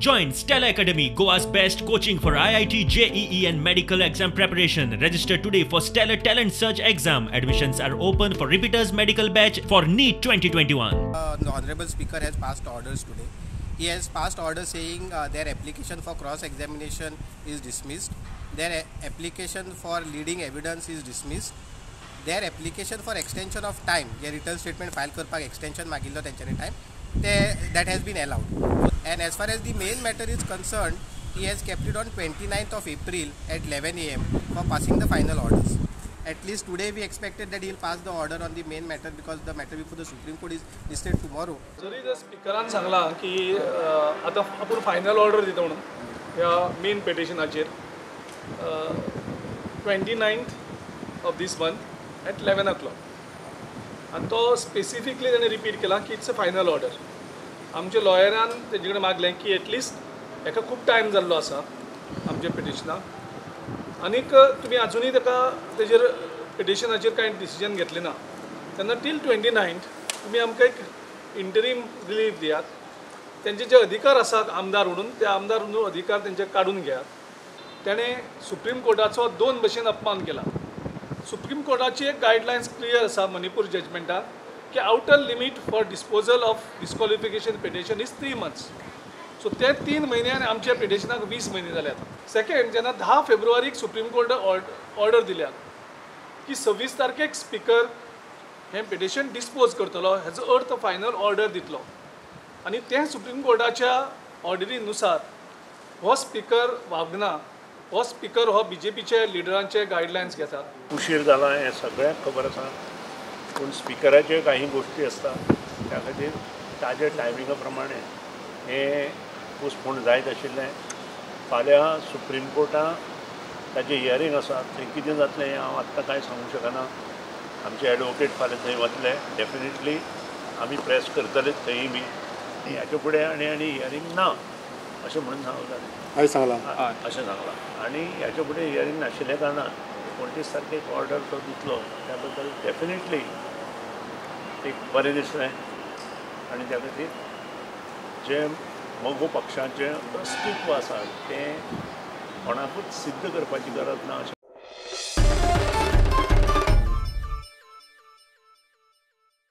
Join Stellar Academy, Goa's best coaching for IIT, JEE and medical exam preparation. Register today for Stellar Talent Search exam. Admissions are open for repeaters medical batch for NEET 2021. The Honorable Speaker has passed orders today. He has passed orders saying their application for cross-examination is dismissed, their application for leading evidence is dismissed, their application for extension of time, J written statement file करपाक extension मागिल्लो तेंच्यांनी time, that has been allowed. And as far as the main matter is concerned, he has kept it on 29th of April at 11 a.m. for passing the final orders. At least today we expected that he will pass the order on the main matter because the matter before the Supreme Court is listed tomorrow. जरी जर स्पिकरान सांगला की आतां आपूण final order दिता म्हणून ह्या main पिटिशनाचेर 29th of this month at 11 o'clock आनी तो स्पेसिफिकली ताणें रिपीट केला की it's a final order. आमच्या लॉयरान तेजे कडेन मागलें की एटलिस्ट हेका खूब टायम जाल्लो आसा आमच्या पिटिशनाक आनीक तुमी आजुनूय ताका तेजेर पिटिशनाचेर कांय डिसिजन घेतलें ना तेन्ना टील 29th तुमी आमकां एक इंटरीम रिलीफ दियात. तेंचे जे अधिकार आसात आमदार म्हणून ते आमदार म्हणून अधिकार तेंचे काडून घेयात. तेणें सुप्रीम कोर्टाचो दोन भशेन अपमान केला. सुप्रीम कोर्टाची एक गायडलायन्स क्लियर आसा मणिपूर जजमेंटाक की outer limit for disposal of disqualification petition is 3 months. So ते 3 म्हयने आनी आमच्या पिटिशनाक 20 म्हयने जाल्यात. सेकेंड, जेन्ना 10 फेब्रुवारीक सुप्रीम कोर्ट ऑर्डर दिल्या की 26 तारखेक स्पिकर हें पिटिशन डिस्पोज करतलो, हेजो अर्थ फायनल ऑर्डर दितलो आनी तें सुप्रीम कोर्टाच्या ऑर्डरीनुसार हो स्पिकर वागना. हो स्पिकर हो बीजेपीचे लिडरांचे गायडलायन्स घेता. उशीर जाला हें सगळ्यांक खबर आसा, पूण स्पिकराच्यो काही गोश्टी आसता त्या खातीर ताजे टायमिंगा प्रमाणे हें पोस्टपोन जायत आशिल्लें. फाल्यां सुप्रीम कोर्टान ताजें हियरींग आसा, थंय कितें जातलें हें हांव आत्तां कांय सांगूंक शकना. आमचे एडवोकेट फाल्यां थंय वतले, डेफिनेटली आमी प्रेस करतले थंय बी. हाचे फुडें आनी आनी हियरींग ना अशें म्हणून सांगलां, सांगलां अशें सांगलां. आनी हाचे फुडें हियरींग नाशिल्ल्या कारणान 29 तारखेक ऑर्डर तो दितलो त्या बद्दल डेफिनेटली एक बरें दिसलें. आनी त्या खातीर जें मगो पक्षाचें अस्तित्व आसा तें कोणाकूच सिद्ध करपाची गरज ना अशें.